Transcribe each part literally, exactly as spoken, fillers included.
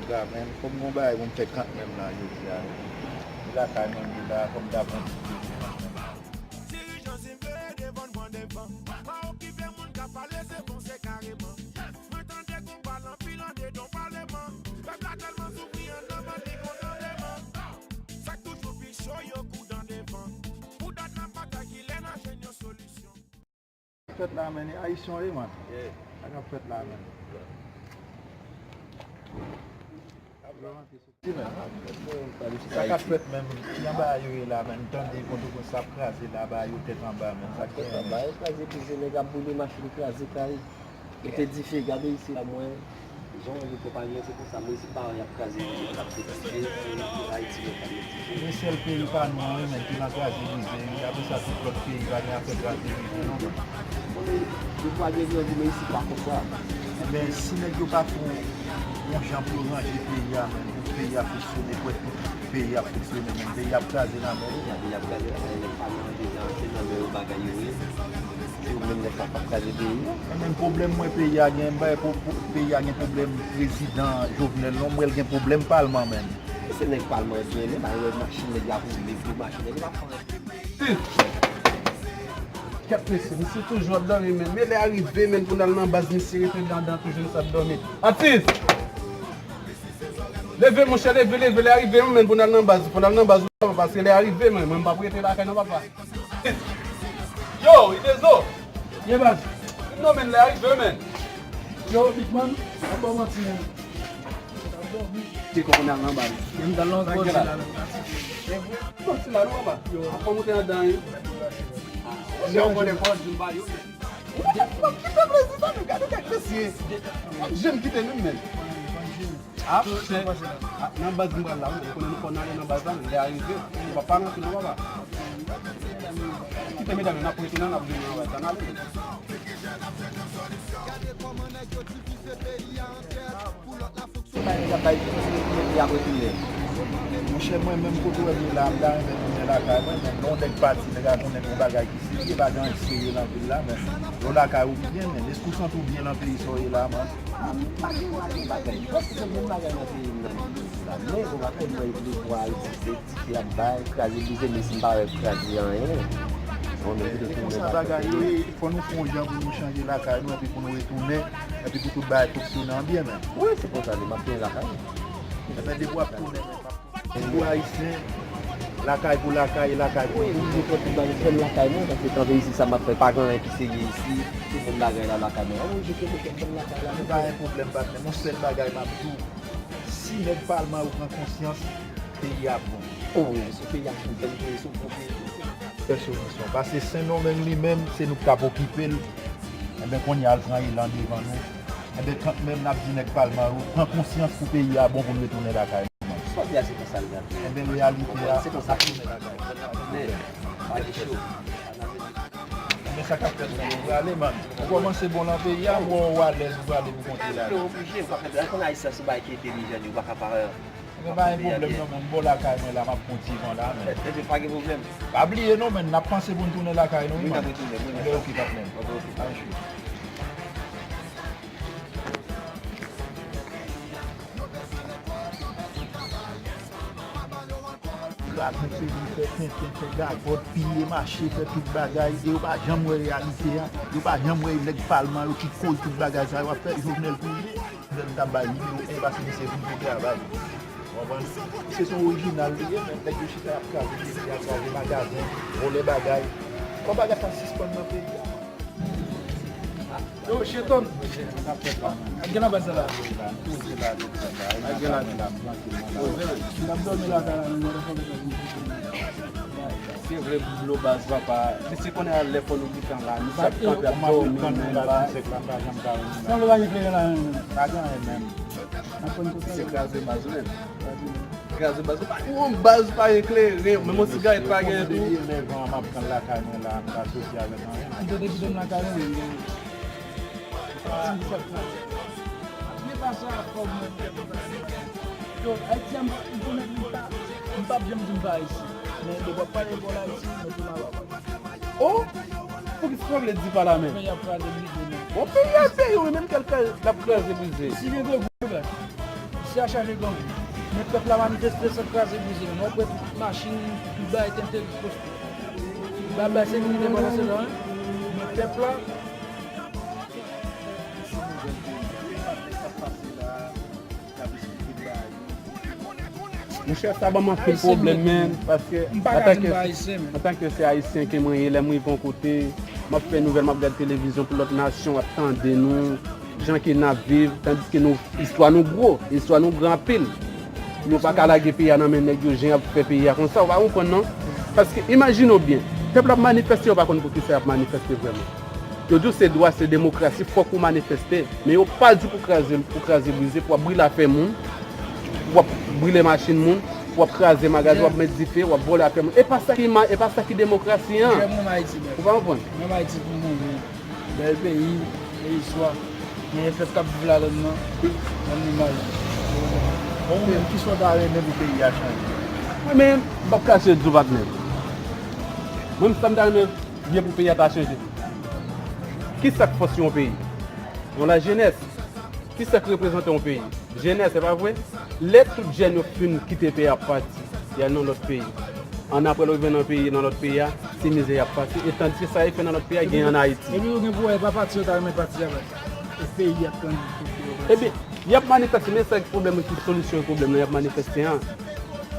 La, men, fò m gon bagay pou m fè kantmenm la, jodi a. Lakay mwen, m la, fò m ta pran ti peze kantmenm. Dirijan, si m vle devan, m pran devan. Pa okipe moun k ap pale, se fonse kareman. Mwen tande gon pale anpil andedan paleman. Pèp la tèlman soufri anndan bandi kontan deman. Sa k toujou pi cho, yo kou dan devan. Pou dat n ap batay, kilè n a jwenn yon solisyon? Fèt la, men, e Ayisyen w ye, man. Sa k ap fèt la, men. Sa k ap fèt menm, ki anba yo ye la menm, tande Pòtoprens ap kraze la, ba yo tèt anba menm, sa k genyen menm? Yo kraze, plizyè nèg ap boule machin, kraze kay, mete dife, gade isi la, mwen, jan w wè yo pale, se konsa, mwen, se paran y ap kraze, y ap mete dife, se Ayiti yo k ap mete dife. Se sèl peyi pa nou an wi, menm, ki nan kraze brize, wi, apre sa, tout lòt peyi pa gen afè kraze brize, non, menm. Defwa gen jan di, men isi pa konsa. Enben, si nèg yo pa fè yon jan pou yo ranje peyi a, menm, pou peyi a fonksyone, pou tout peyi a fonksyone, menm, peyi a ap kraze nan men yo. Peyi a ap kraze nan men yo, nèg pa nan deja, se nan men yo bagay yo ye. Se yo menm nèg sa k ap kraze peyi a. E menm pwoblèm mwen peyi a gen, m pa wè pou, pou, peyi a gen pwoblèm prezidan Jovenel, non, m wè l gen pwoblèm palman menm. Se nèg palman yo genyen, ba yo wè machin nèg la pou vle gwo machin, nèg yo pa fè anyen. Atis! Kèt mesye, misye toujou ap dòmi, men. Men lè a rive, men, pou n al nan baz, misye rete anndan toujou, misye ap dòmi. Atis! Leve, monchè, leve, leve, lè a rive, men, pou n al nan baz, pou n al nan baz, papa, paske lè a rive, men, mwen, m p ap rete lakay, non, papa. Atis! Yo, Idezo! Ye, baz. Non, men, lè a rive, men. Yo, Big Man, pa ba w manti, men. Te kòmandan nan bal. Menm dan lòt kote la. Bon, ti la, nou anba. Yo. Apa moute andan, wi. Yo, konnen kò di m ba yo. Ki fè plezi sa, nou gade kèk mesye. Jenn kite menm, men. Ah, chè. Ah, nan baz m pral la, wi. Ou konnen nou fò n ale nan baz la, men lè a rive, nou pa pa nan fil, non, papa. Kite medam yo, n ap retounen, n ap vini nan baz la, n ale. Monchè, mwen menm kote w wè m ye la, m ta renmen tounen lakay mwen, men lè yon nèg pati, nèg la konnen gon bagay ki serye, pa gen anyen ki serye nan vil la, men lè w lakay ou byen, men èske w santi w byen nan peyi sa w ye la, man? Ah, m pa gen anyen bagay. Prèske se menm bagay nan peyi m nan li ye la. Men gon bagay mwen vle pou Ayiti, se dife y ap bay, kraze brize, men si m pa wè kraze anyen. Bon, men se konsa bagay yo ye, fò nou fè yon jan pou nou chanje lakay nou, epi pou nou retounen, epi pou tout bagay fonksyone an byen menm. Wi, se konsa li, m ap tounen lakay mwen. Ebyen, depi w ap tounen menm, pou Ayisyen, lakay pou lakay, e lakay pou... Wi, m vle fè tout bagay, fè m lakay mwen, paske kanpe isi, sa m ap fè, pa gen anyen ki serye isi, se menm bagay la lakay mwen. An, mwen jete m fè m lakay la. Se pa yon pwoblèm, patnè. Yon sèl bagay m ap di w, si nèg palman yo pran konsyans, peyi a bon. O wi, si peyi a bon, peyi a bon, peyi a bon. Fè solisyon. Paske Sendomeng li menm, se nou k t ap okipe l. Enben, kounye a, l pran elan devan nou. Enben, kantmenm n ap di nèg palman yo, pran konsyans pou peyi a bon pou n retounen lakay nou. Sa w di a, se konsa l ye. Enben, reyalite a, n ap tounen lakay nou. Enben, sa k ap fèt la, nou prale, man. Ou kòmanse bon nan peyi a, m wè w alèz, ou prale pou konte la. Frè, oblije, ou pa fè, konn Ayisyen se bagay ki entelijan, ou pa ka pa... Enben, pa gen pwoblèm non, men m bò lakay mwen la, m ap pran ti van la, men. Enben, pa gen pwoblèm. Pa bliye non, men n ap panse pou n tounen lakay nou, wi, man. Wi, n ap retounen, wi. Enben, oke, patnè. Oke, oke. Al jwe. Kraze peyi, fè tenten, fè gagòt, piye mache, fè tout bagay, e yo pa janm wè reyalite a, yo pa janm wè nèg palman yo ki koz tout bagay sa yo ap fè, Jovenel touye, Jovenel t ap bay nimewo en paske misye vin pou travay. Ou konprann? Misye se yon orijinal li ye, men nèg yo chita y ap kraze peyi a, kraze magazen, vòlè bagay. Fò bagay sa sispann nan peyi a. Yo, Cheton. Ak gen nan baz la. Ak gen la. N ap dòmi lakay la, nou mande fò nou fè vin. Se vre, blo baz papa. Mesye konnen a lè fò nou gentan la. Nou sa kanpe ap dòmi menm pa. San nou pa gen kleren la menm. Pa gen anyen menm. Se kraze baz menm. Kraze baz. Pa gen yon baz pa eklere, menm yon sigarèt pa gen tou. Depi nèf an, m ap pran lakay mwen la, m pa soti avèk anyen. An, depi m lakay mwen, men, men pa sa, fò mwen. Yo, Ayiti a, m, m konnen m pa, m p ap janm di m pa Ayisyen. Men lè w ap pale bò Ayiti, mwen tou m ap... Oh! Poukisa w vle di pa la menm? Peyi ap kraze brize, men. Bon, peyi a peyi w, menm kèlke l ap kraze brize. Si gen gwo gwo bagay. A chaje gang. Men pèp la manifeste san kraze brize. Men w ap wè tout machin, tout bagay tente poste. Bagay sekirite pandan se tan, men pèp la. Monchè, sa ban m anpil pwoblèm, men, paske antanke se ayisyen ke mwen ye, lè m rive yon kote, m ap fè nouvèl, m ap gade televizyon pou lòt nasyon ap tande nou, jan ke n ap viv, tandiske nou, istwa nou gwo, istwa nou gran anpil. Nou pa ka lage peyi a nan men nèg yo, jan y ap fè peyi a konsa, ou pa konprann non. Paske imajine w byen, pèp la ap manifeste, yo pa konn poukisa y ap manifeste vrèman. Yo di w se dwa, se demokrasi, fòk ou manifeste. Men yo pa di w pou kraze, pou kraze brize, pou w ap brile afè moun, pou w ap brile machin moun, pou w ap kraze magazen, w ap met dife, w ap vòlè afè moun. E pa sa ki ma-, e pa sa ki demokrasi an. Ou pa konprann? Menm Ayiti pou mouri. Bèl peyi, peyi swa. Men F F k ap viv ladann nan, nan li mal. Bon, ou menm, kisa w ta renmen pou peyi a chanje? Mwen menm, m p ap kache di w, patnè. Mwen menm, sa m ta renmen byen pou peyi a ta chanje. Kisa k fòs yon peyi? Yon lajenès. Kisa k reprezante yon peyi? Jenès, se pa vre? Lè tout jèn yo fin kite peyi a, pati, y al nan lòt peyi. Annapre, lè yo vin nan peyi, nan lòt peyi a, se mizè y ap pase. E tandiske sa yo fè nan lòt peyi a, genyen ann Ayiti. Epi yo gen pou wè, e pa pati yo ta renmen pati avè. E peyi a k tann pou yo pati. Ebyen, y ap manifeste, men sa k pwoblèm ki solisyon pwoblèm nan, y ap manifeste an.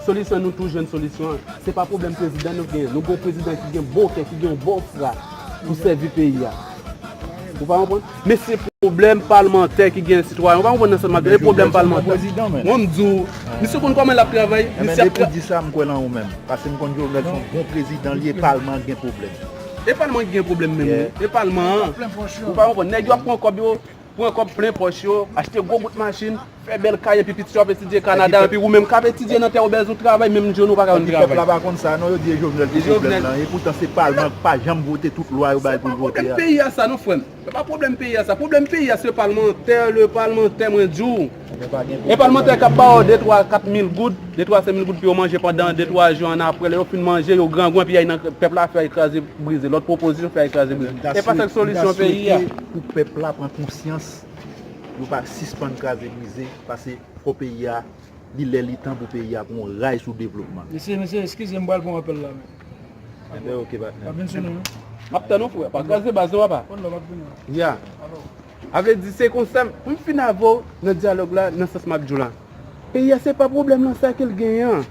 Solisyon, nou tou jwenn solisyon an. Se pa pwoblèm prezidan nou genyen. Nou gen yon prezidan ki gen bon kè, ki gen yon bon fra pou sèvi peyi a. Ou pa konprann? Men se pwoblèm palmantè ki gen sitwayen. Ou pa konprann nan sans m ap di? E pwoblèm palmantè. Mwen, m di w, misye konn kòman l ap travay, misye ap tra- Depi w di sa, m kwè nan ou menm. Paske m konn Jovenel se yon bon prezidan, li e palman an gen pwoblèm. E palman ki gen pwoblèm menm, wi. E palman an. Ou pa konprann? Nèg yo ap pran kòb yo, pran kòb plen pòch yo, achte gwo bout machin, fè bèl kay, epi pitit yo ap etidye Kanada, epi ou menm k ap etidye nan tè obèz ou travay, menm jwenn ou pa ka jwenn travay. Epi pèp la pa konn sa non, yo di e Jovenel ki pwoblèm nan. E poutan se palman k pa janm vote tout lwa yo bay pou l vote a. Pwoblèm peyi a sa non, frè m. Se pa pwoblèm peyi a sa. Pwoblèm peyi a se palmantè, le palmantè, mwen di w. E palmantè k ap ba yo de, twa, kat mil goud, de, twa, senk mil goud pou yo manje pandan de, twa jou, annapre, lè yo fin manje, yo grangou, epi y al nan pèp la, fè y kraze brize. Lòt pwopozisyon, fè y kraze brize. E pa sa k solisyon peyi a. Pou pèp la pran konsyans, yo pa sispann kraze brize, paske fò peyi a, li lè li tan pou peyi a pran yon ray sou devlopman. Mesye, mesye, eskize m, m pral pran apèl la, men. Enben, oke, patnè. W ap vin sou nou, wi. M ap tann ou, frè. Pa kraze baz non, papa. Konn lè w ap vini. Ya. A vle di, se konsa, pou m fin avè w nan dyalòg la, nan sans m ap di w la. Peyi a, se pa pwoblèm nan sa ke l genyen an.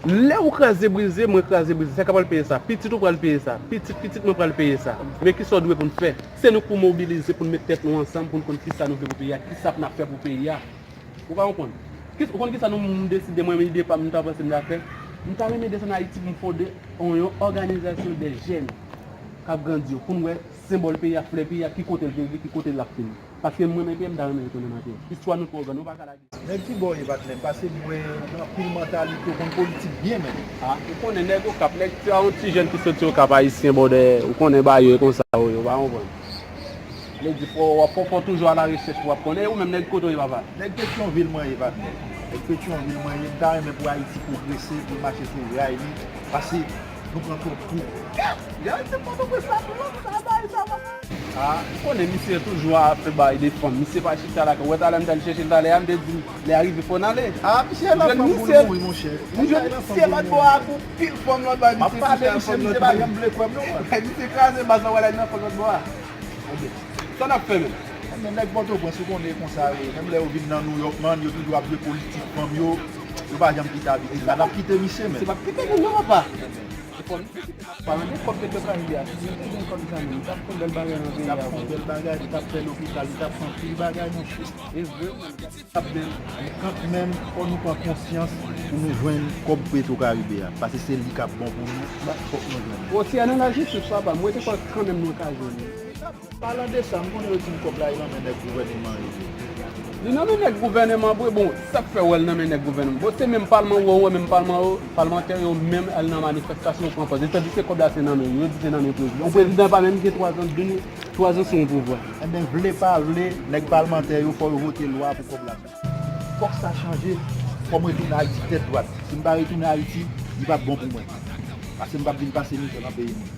Lè ou kraze brize, mwen kraze brize. Sa k pral peye sa? Pitit ou pral peye sa. Pitit pitit mwen pral peye sa. Men kisa w dwe pou n fè? Se nou k pou mobilize, pou n met tèt nou ansanm, pou n konn kisa nou vle pou peyi a, kisa n ap fè pou peyi a. Ou pa konprann? Kis-, ou konn kisa nou, m deside, mwen menm, ide pa m, m ta panse m ta fè? M ta renmen desann Ayiti pou m fonde yon, yon òganizasyon de jèn k ap grandi yo, pou n wè senbòl peyi a, flè peyi a, ki kote l te rive, ki kote l ap fini. Paske mwen menm, m ta renmen retounen nan tè. Istwa nou twò gran, nou pa ka lage. Nèg ki bò w ye, patnè m? Paske m wè ou gen anpil mantalite, ou konn politik byen menm. A, ou konnen nèg Okap, nèg se yon ti jèn ki soti Okap, ayisyen, bòdè, ou konnen bagay yo e konsa yo ye, ou pa konprann. Vle di fò w ap fò, fò toujou alarechèch pou w ap konnen. E ou menm, nèg kote w ye, papa? Nèg Petyonvil mwen ye, patnè. Nèg Petyonvil mwen ye, m ta renmen pou Ayiti pwogrese, pou l mache sou ray li, paske nou pran twòp kou. Gad, se Pòtoprens la, pou lòt sa, bay sa, papa. A, ou konnen misye toujou ap fè bagay de fanm. Misye pa chita lakay. Ou wè talè m t al chèche l talè a, m te di l, lè a rive, fò n ale. A, misye nan fanm pou l mouri, monchè. M jwenn misye lòt bò a, ak yon pil fanm lòt bò a, misye chita, fanm lòt bò a. Misye kraze baz la, wè la, nan fanm lòt bò a. Ebyen, sa n ap fè menm? Ebyen, nèg Pòtoprens, ou konnen konsa yo ye. Menm lè yo vin nan Nouyòk, man, yo toujou ap jwe politik fanm yo. Yo pa janm kite a vini la. N ap kite misye menm. Se p ap kite nou non, papa. Se fò misye kite. Pa gen kòb Petwokaribe a. Si yo te gen kòb sa menm, yo t ap fè bèl bagay nan peyi a. Yo t ap fè bèl bagay, yo t ap fè lopital, yo t ap fè anpil bagay, monchè. E vre, wi. Ap byen, men kanmenm, fò nou pran konsyans pou nou jwenn kòb Petwokaribe a, paske se li k ap bon pou nou, fòk nou jwenn li. Bon, si a nan lajistis, papa, m rete kwè kanmenm nou ka jwenn li. Palan de sa, m konnen yo di m kòb la, e nan men nèg gouvèneman yo ye. Li nan men nèg gouvèneman vre, bon, sa k fè w wè l nan men nèg gouvèneman? Bon, se menm palman ou wè, ou wè menm palman yo, palmantè yo menm al nan manifestasyon yo pran pòz. Yo di se kòb la se nan men yo, yo di se nan men prezidan. Yon prezidan pa menm gen twa zan, de, twa zan sou yon pouvwa. Enben, vle pa vle, nèg palmantè yo fò yo vote lwa pou kòb la. Fòk sa chanje, fò m retounen Ayiti tèt dwat. Si m pa retounen Ayiti, li p ap bon pou mwen. Paske m p ap vin pase mizè nan peyi mwen.